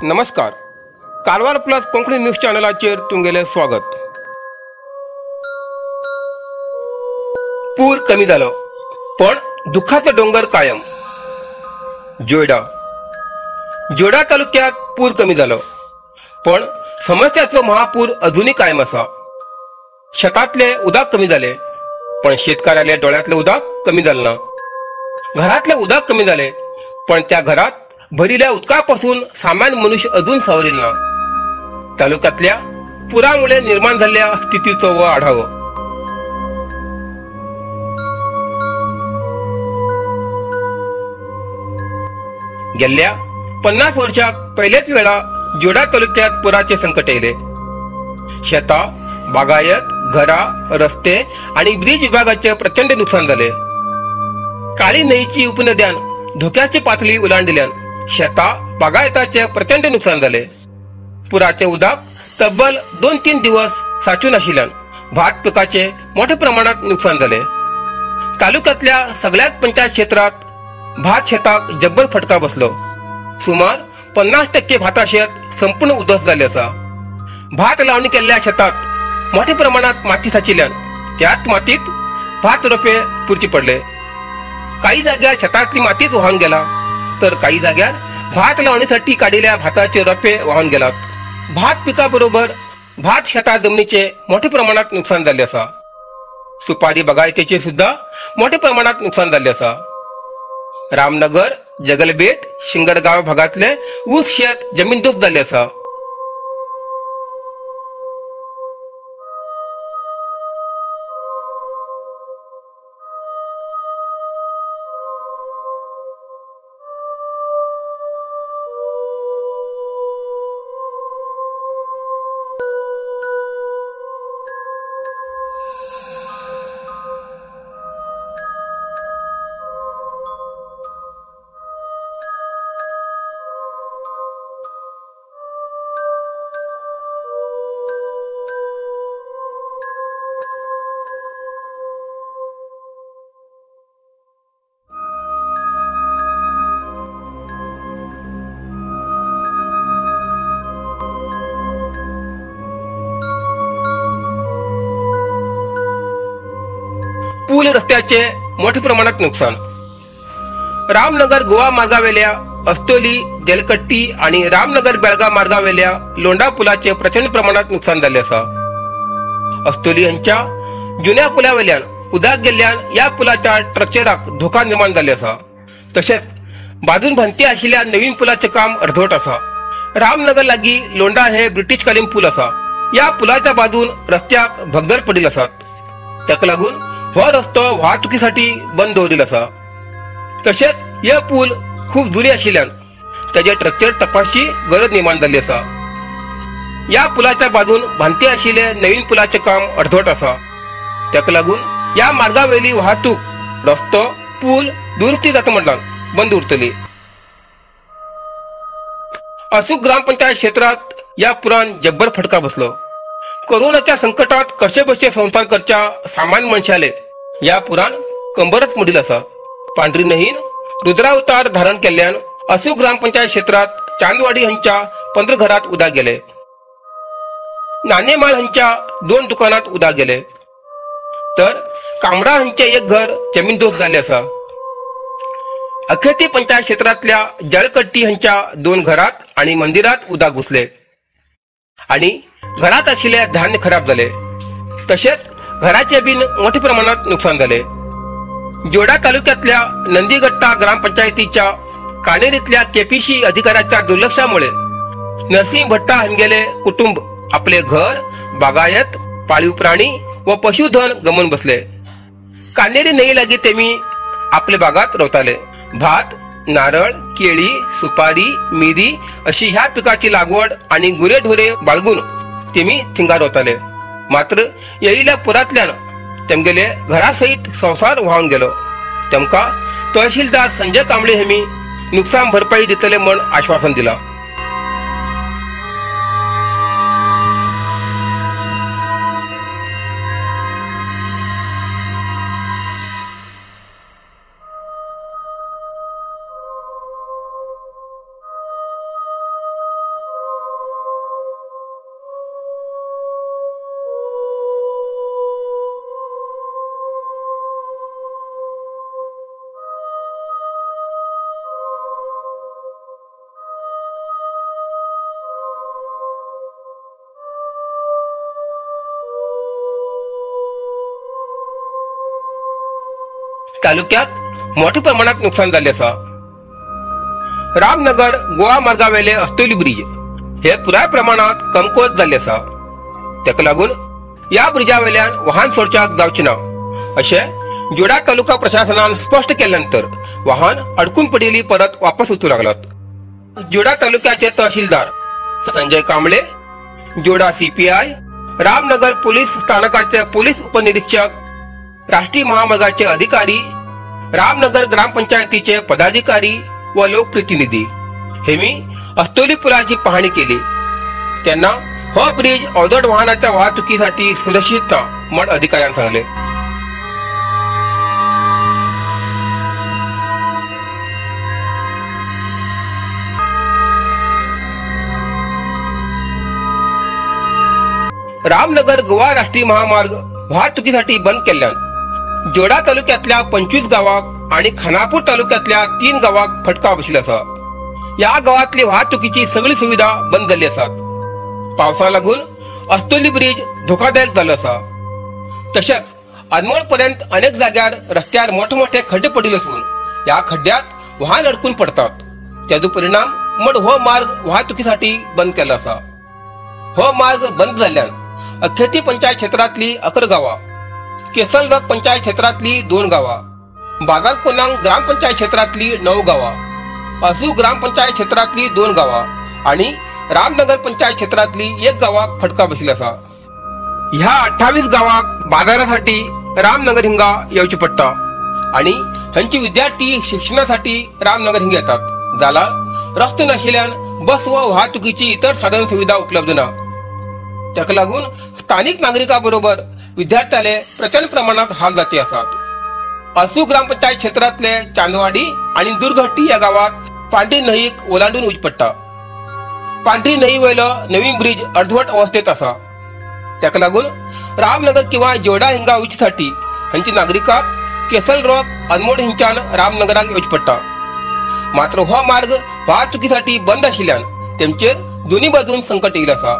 नमस्कार, Karwar plus Konkani news चॅनलाचेर तुमगेलें स्वागत। पूर कमी जालो पण दुःखाचो डोंगर कायम। जोयडा जोयडा तालुक्यात पूर कमी जालो पण समस्याचो महापूर अजूनही कायम आसा। शेतांतले उदक कमी जाले पण शेतकऱ्याले डोळ्यांतले उदक कमी जालें ना। घरातले उदक कमी जाले पण त्या घरात भरिल्या उदकापासून सामान्य मनुष्य अजून सावरिल ना। तालुक्यातल्या पुरामुळे निर्माण झालेल्या स्थितीचो व आढावो। गेल्या 50 वर्षात पहिलेच वेळा जोडा तालुक्यात पुराचे संकट येले। शेता, बागायत, घरा, रस्ते आणि ब्रिज विभागाचे प्रचंड नुकसान झाले। काळी न्हंयची उपनद्यान धोक्याची पातळी ओलांडल्यान शेता, बागायताचे प्रचंड नुकसान झाले। पुराचे उदक तब्बल 2-3 दिवस साचून आशिल्ल्यान भात पिकाचे मोठ्या प्रमाणात नुकसान झाले। तालुक्यातल्या सगळ्याच पंचायत क्षेत्रात भात शेताक जब्बर फटका बसलो। सुमार 50% भाता शेत संपूर्ण उद्ध्वस्त झाले आसा। भात लावणी केल्ल्या शेतात मोठ्या प्रमाणात माती साचिल्ल्यान त्याच मातीत भात रोपे पुरची पडले। काही जाग्यार शेतातली मातीच वाहून गेला तर काही जाग्यार भात लावणीसाठी काढलेल्या भाताचे रोपे वाहून गेलात। भात पिकाबरोबर भात शेता जमिनीचे मोठ्या प्रमाणात नुकसान झाले आसा। सुपारी बागायतीचे सुद्धा मोठ्या प्रमाणात नुकसान झाले आसा। रामनगर, जगलबेट, शिंगरगाव भागातले ऊस शेत जमीनदोस्त झाले आसा। पूल रस्त्याचे मोठ्या प्रमाणात नुकसान। रामनगर गोवा मार्गावेल्या अस्तोली, देलकट्टी आणि रामनगर बेळगाव मार्गावेल्या लोंढा पुलाचे प्रचंड प्रमाणात नुकसान झाले आसा। अस्तोली यांच्या जुन्या पुलावेल्यान उदक गेल्ल्यान या पुलाच्या स्ट्रक्चराक धोका निर्माण झाले आसा। तशेंच बाजून भांती आशिल्ल्या नवीन पुलाचे काम अर्धवट आसा। रामनगर लागी लोंढा हे ब्रिटिशकालीन पूल आसा। या पुलाच्या बाजून रस्त्याक भगदड पडिल आसात। ताका लागून हो रस्तो वाहतुकीसाठी बंद दवरिल आसा। तशेंच हे पूल खूप जुने आशिल्ल्यान ताजे स्ट्रक्चर तपासची गरज निर्माण जाल्ली आसा। या पुलाच्या बाजून भांती आशिल्ले नवीन पुलाचे काम अर्धवट आसा। ताका लागून या मार्गावेली वाहतूक रस्तो पूल दुरुस्ती जाता म्हणल्यार बंद उरतली। असूक ग्रामपंचायत क्षेत्रात या पुरान जब्बर फटका बसलो। कोरोनाच्या संकटात कसे बसे संसार करच्या सामान्य मनशाले या पुरान कंबरच मोडील आसा। पांढरी नहीन रुद्रावतार धारण केल्ल्यान असूक ग्रामपंचायत क्षेत्रात चांदवाडी हांच्या 15 घरात उदक गेले। नानेमाळ हांच्या 2 दुकानात उदक गेले तर कामरा हांचे एक घर जमीनदोस्त झाले आसा। अखेती पंचायत क्षेत्रातल्या जळकट्टी हांच्या 2 घरात आणि मंदिरात उदक घुसले आणि घरात आशिल्ले धान्य खराब झाले। तशेंच घराचे बिन मोठ्या प्रमाणात नुकसान झाले। जोडा तालुक्यातल्या नंदीगट्टा ग्रामपंचायतीच्या कानेरीतल्या केपीसी अधिकाऱ्याच्या दुर्लक्षामुळे नरसिंह भट्टा हांगेले कुटुंब आपले घर, बागायत, पाळीव प्राणी व पशुधन गमवून बसले। कानेरी न्हंये लागी तेमी आपले बागात रोवताले। भात, नारळ, केळी, सुपारी, मिरी अशी ह्या पिकाची लागवड आणि गुरेढोरे बाळगून तेमी थिंगार रोवताले। मात्र येयिल्ल्या पुरांतल्यान तेमगेले घरासहित संवसार व्हांवन गेलो। तेमकां तहसीलदार संजय कांबळे हेमी नुकसान भरपाई दितले म्हण आश्वासन दिला। तालुक्यात मोठ्या प्रमाणात नुकसान जाल्लें आसा. रामनगर गोवा मार्गावेले अस्तोली ब्रिज हे पुराय प्रमाणात कमकुवत जाल्ले आसा. ताका लागून ह्या ब्रिजा वेल्यान वाहन सोडच्याक जावचें ना अशें जोडा तालुका प्रशासनान स्पष्ट केल्या नंतर वाहन अडकून पडिल्ली परत वापस वचूं लागलात. जोडा तालुक्याचे तहसीलदार Sanjay Kamble, Joda CPI, Ramnagar police स्थानकाचे police उपनिरीक्षक, राष्ट्रीय महामार्गाचे अधिकारी, रामनगर ग्रामपंचायतीचे पदाधिकारी व लोकप्रतिनिधी हेमी अस्तोली पुलाची पाहणी केली. त्यांना हो ब्रिज अवजड वाहनाच्या वाहतुकीसाठी सुरक्षित ना म्हण अधिकाऱ्यांनी सांगले. रामनगर गोवा राष्ट्रीय महामार्ग वाहतुकीसाठी बंद केल्ल्यान जोडा तालुक्यातल्या 25 गावाक आणि खानापूर तालुक्यातल्या 3 गावाक फटका बसला आसा. या गावातली वाहतुकीची सगळी सुविधा बंद जाल्ली आसात. पावसा लागून अस्तोली ब्रिज धोकादायक जालो आसा. तशेंच अनमोड पर्यंत अनेक जाग्यार रस्त्यार मोठे मोठे खड्डे पडिल्ले आसून ह्या खड्ड्यात वाहन अडकून पडतात. त्याचो परिणाम म्हण हो मार्ग वाहतुकीसाठी बंद केलो आसा. हो मार्ग बंद जाल्ल्यान अखेती पंचायत क्षेत्रातली 11 गावां, केसलबाग पंचायत क्षेत्रातली 2 गावां, बाजारकोनांग ग्रामपंचायत क्षेत्रातली 9 गावां, असू ग्रामपंचायत क्षेत्रातली 2 गावां आणि रामनगर पंचायत क्षेत्रातली 1 गावाक फटका बसला आसा. ह्या 28 गावाक बाजारासाठी रामनगर हिंगा येवचें पडटा आणि हंचे विद्यार्थी शिक्षणासाठी रामनगर हिंगा येतात. जाल्यार रस्ते नाशिल्ल्यान बस व वाहतुकीची इतर साधन सुविधा उपलब्ध ना. ताका लागून स्थानिक नागरिकां बरोबर विद्यार्थ्याले प्रचंड प्रमाणात हाल जाती आसात. असू ग्रामपंचायत क्षेत्रातले चांदवाडी आणि दुर्घट्टी या गावात पांढरी न्हंयेक ओलांडून वचचें पडटा. पांढरी न्हंय वयलो नवीन ब्रिज अर्धवट अवस्थेत आसा. ताका लागून रामनगर किंवा जोडा हिंगा वचसाठी हंचे नागरिकांक केसल रॉक अनमोड हिंच्यान रामनगराक येवचें पडटा. मात्र हो मार्ग वाहतुकीसाठी बंद आशिल्ल्यान तेमचेर दोन्ही बाजून संकट येयलें आसा.